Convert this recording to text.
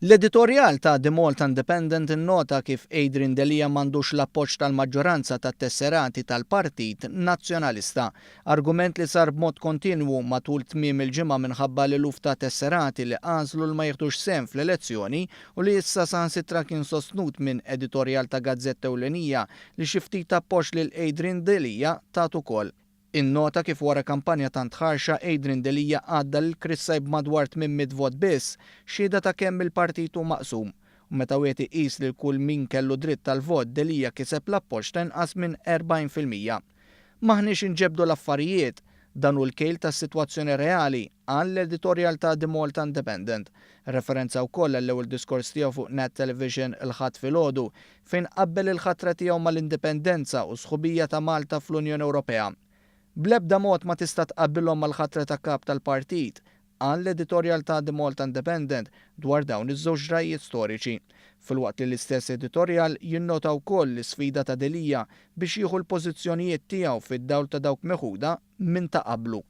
L-editorjal ta' The Malta Independent innota kif Adrian Delia m'għandux l-appoġġ tal-maġġoranza tat-tesserati tal-Partit Nazzjonalista. Argument li sar b'mod kontinwu matul tmiem il-ġimgħa minħabba l-eluf ta' tesserati li għażlu li ma jieħdux sehem fl-elezzjoni u li issa saħansitra kien sostnut minn editorjal ta' gazzetta ewlenija li xi ftit appoġġ lil Adrian Delia tat ukoll. Innota kif wara kampanja tant ħarxa Adrian Delia għadda lil Chris Said b'madwar 800 vot biss, xhieda ta' kemm il-partit hu maqsum. U meta wieħed iqis lil kull min kellu dritt tal-vot Delia kiseb l-appoġġ ta' inqas minn 40%. M'aħniex inġebbdu l-affarijiet, dan hu l-kejl tas-sitwazzjoni reali, qal l-editorjal ta' The Malta Independent. Referenza wkoll għall-ewwel diskors tiegħu fuq Net Television il-Ħadd filgħodu, fejn qabbel il-ħatra tiegħu mal-indipendenza u sħubija ta' Malta fl-Unjoni Ewropea. Bl-ebda mod ma tista' tqabbilhom mal-ħatra ta' kap tal-partit, qal l-editorjal ta' The Malta Independent dwar dawn iż-żewġ ġrajiet storiċi. Filwaqt li l-istess editorjal jinnota wkoll l-isfida ta' Delia biex jieħu l-pożizzjonijiet tiegħu fid-dawl ta' dawk meħuda minn ta' qablu.